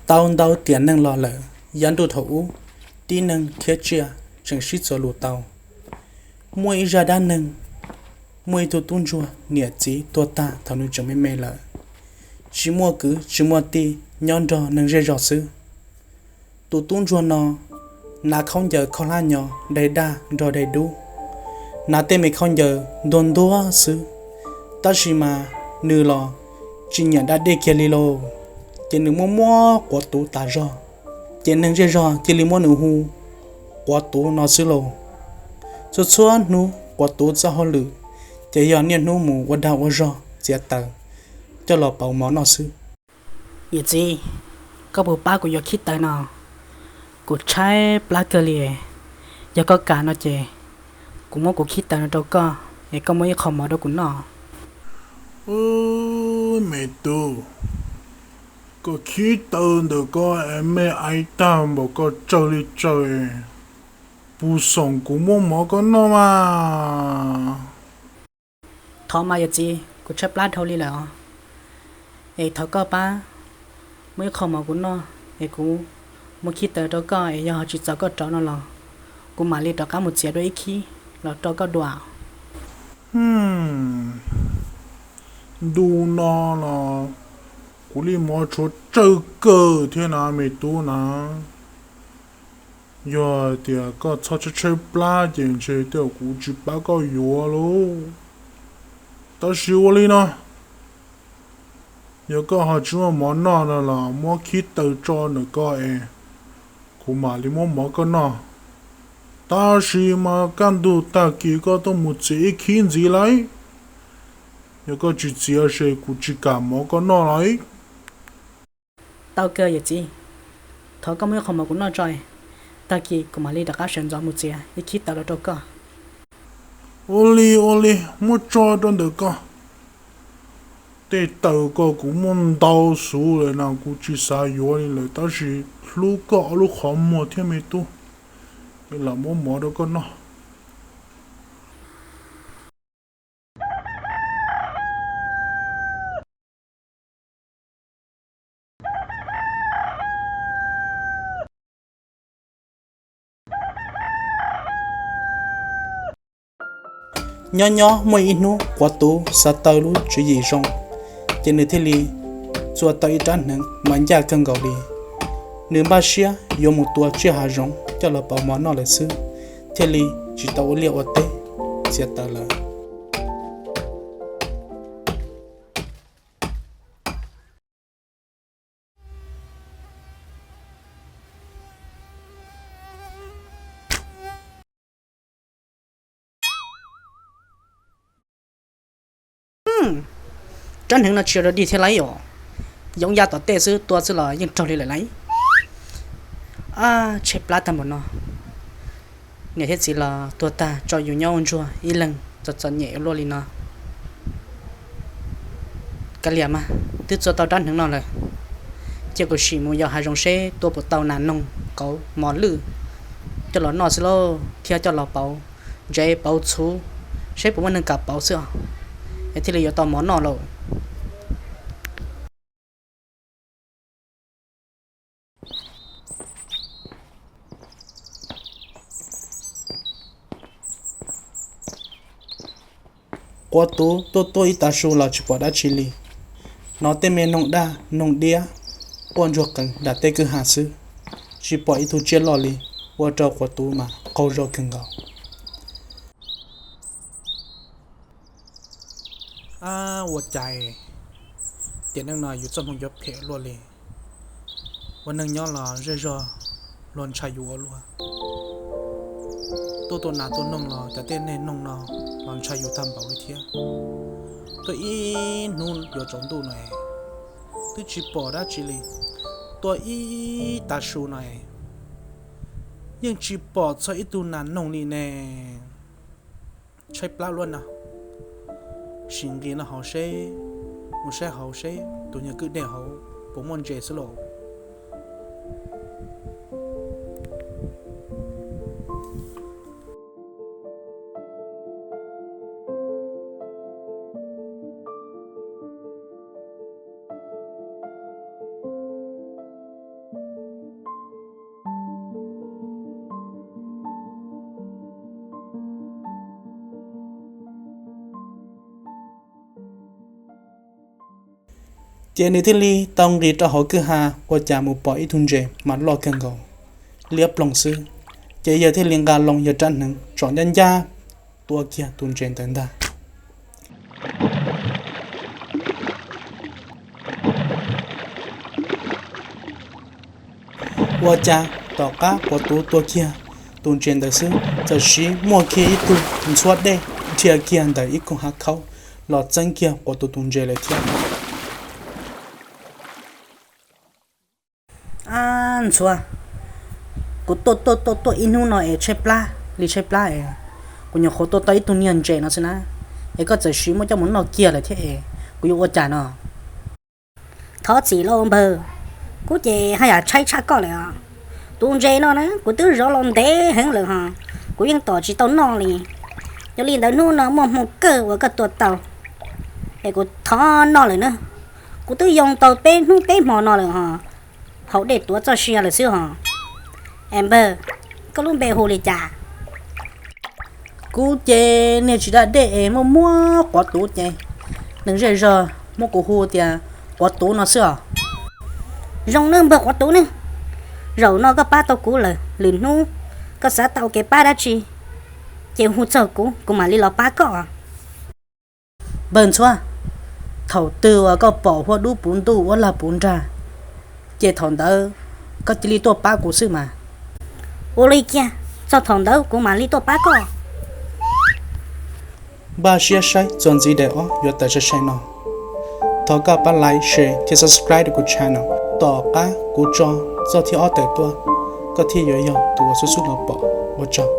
Tau ntau tiam neeg los lawm, yav ntuj thaum ub, tib neeg khiab tsiaj tseem sib txuas lus tau. Muaj ib zaj dab neeg, muaj ib tug tub ntsuag niam txiv tuag tag thaum nws tseem me me lawm, tsis muaj kwv tsis muaj tij, nyob nrog neeg zej zog xwb. Tus tub ntsuag no hnav khaub ncaws khaub hlab nyo dai daj nrog dai dub, hnav tej me khaub ncaws ntuag ntuag xwb, tab sis mas nws los tsis nyiam da dej kiag li lauj. Ces nws muab muab quav tuv tas zog, ces neeg zej zog cia li muab nws hu quav tuv no xwb lauj. Txhua txhua hnub quav tuv txoj hauj lwm ces yog niaj hnub mus ua dag ua zog txiav taws coj los pauv mov noj xwb. Yawm txiv, koj puas pab kuv yuav khib taws no? Kuv tshaib plab kawg li. Yog koj kam no ces kuv muab kuv khib taws no rau koj, es koj muab ib qho mov rau kuv noj. Ub, me tub, koj khib taws ntawm koj es me aiv tag npaum koj tsawg li tsawg, puas xoom kuv muab mov koj noj mas? Thov mas yawm txiv, kuv tshaib plab dhau li lawm os. Es thov koj pab muab ib qho mov kuv noj, es kuv muab khib taws rau koj, es yog ho tsis txaus koj rov no los kuv mam li rov qab mus txiav dua ib khib los rau koj dua. Ntu no los kuv li mov tshuav tsawg kawg thiab na me tub na. Yog hais tias koj txhob tshaib tshaib plab ces ntshe tej zaum kuv tsis pab koj yuav lauj. Tab sis ua li no, yog koj ho tsis muaj mov noj no los muab khib taws tso ntawm koj es kuv mam li muab mov koj noj. Tab sis mas kaj ntug tag kis koj tuaj mus txiav ib khib ntxiv lauj. Yog koj tsis txiav ces kuv tsis kam mov koj noj lauj. Tau kawg yawm txiv, thov koj muab ib qho mov kuv noj tso, tag kis kuv mam li rov qab sawv ntxov mus txiav ib khib taws los rau koj. Ua li ua li, muab tso rau ntawm koj. Tej taws ko kuv muaj ntau xwb lawm na, kuv tsis xav yuav li lawm, tab sis hlub koj ob lub qhov muag thiab me tub, es lam muab mov rau koj noj. Nyob nyob muaj ib hnub Quav Tuv xav tau lub tswv yim zoo, ces nws thiaj li txua tau ib rab hneev mas ncaj kawg nkaus li. Nws npaj siab yuav mus tua tsiaj hav zoov coj los pauv mov noj lawm xwb, thiaj li tsis tau ua liaj ua teb, txiav taws lawm. Rab hneev no tsis yog dog dig thiab lauj, yoov ya tom tej xwb, tua xwb los yeej raug li lawm lauj. Ab, tshaib plab tag npaum no, niam thiab txiv los tuag tag tso yus nyob ua ntsuag ib leeg txom txom nyem ua luaj li no. Kav liam mas, twb txua tau rab hneev no lawm, cia kuv sim mus yos hav zoov seb tua puas tau nas noog qauv mos lwj coj los noj xwb lauj, thiab coj los pauv ntsev pauv txhuv, seb puas muaj neeg kam pauv xwb os, es thiaj li yuav tau mov noj lauj. Quav Tuv tuaj tuaj ib tav su los tsis pom dab tsi li. Hnov tej me noog daj noog diab quaj ntsuag qees nram tej kwj ha xwb, tsis pom ib tug tsiaj loj li, ua rau Quav Tuv mas qaug zog kawg nkaus. Ab, ua cas tiam neej no yus txoj hmoo yuav phem luaj li. Ua neeg nyob los zej zog luag ntshai yus ua luaj. Tuaj tua nas tua noog los cov tej neeg noog no los ntshai yus tag npaum li thiab. Tuaj ib hnub yuav tsaus ntuj no es twb tsis pom dab tsi li. Tua ib tav su no es yeej tsis pom txog ib tug nas noog li ne. Tshaib plab luaj na. Sim nqis no hauv seb, mus saib hauv seb tus nyuag kwj dej hauv puas muaj ntses xwb lauj. Ces nws thiaj li tau nqis rau hauv kwj ha, ua cas mus pom ib tug ntses mas loj kawg nkaus, liab ploog xwb. Ces yawg thiaj li nqa loo yawg rab hneev tsom ncaj ncaj tua kiag tus ntses ntawd ntag. Ua cas tom qab Quav Tuv tua kiag tus ntses ntawd xwb, txawm siv muaj kiag ib tug ntxhuab dej dhia kiag ntawm ib koog hav khaub los txeeb kiag Quav Tuv tus ntses lawm thiab. Ab ntxhuav, kuv tuaj tuaj tuaj tuaj ib hnub no es tshaib plab li tshaib plab es, kuv nyuam qhuav tua tau ib tug niag ntses no xwb na, es koj txawm siv muab coj mus noj kiag lawm thiab es kuv yuav ua cas no? Thov txim lauj npawg, kuv ces haj yam tshaib tshaj koj lawm os. Tus ntses no na kuv twb zov los ntev heev lawm hos, kuv yeej tom tsis tau noj li. Yog li ntawd hnub no muaj hmoo kawg uas koj tua tau, es kuv thov noj lawm na. Kuv twb yoo tau peb hnub peb hmo no lawm hos, haus dej tuav txoj sia lawm xwb hos. Es npawg, koj lub npe hu li cas? Kuv ces niag tsis da dej es muaj muab Quav Tuv ces neeg zej zog muab kuv hu tias Quav Tuv no xwb os. Zoo nawb npawg Quav Tuv ne, zaum no koj pab tau kuv lawm, lwm hnub koj xav tau kev pab dab tsi ces hu txog kuv, kuv mam li los pab koj. Npawg ntxhuav, thaum twg uas koj pom huab dub puv ntuj huab lag puv nrag, ces thaum ntawd koj cia li tuaj pab kuv xwb mas. Ua li kiag, txog thaum ntawd kuv mam li tuaj pab koj. Npaj siab saib txuas ntxiv daim ob yuav tawm sai sai no. Thov koj pab like, share thiab subscribe rau kuv channel, tom qab kuv tso txoj thib ob tawm tuaj, koj thiaj yuav yog tus uas xub xub los pom. Ua tsaug.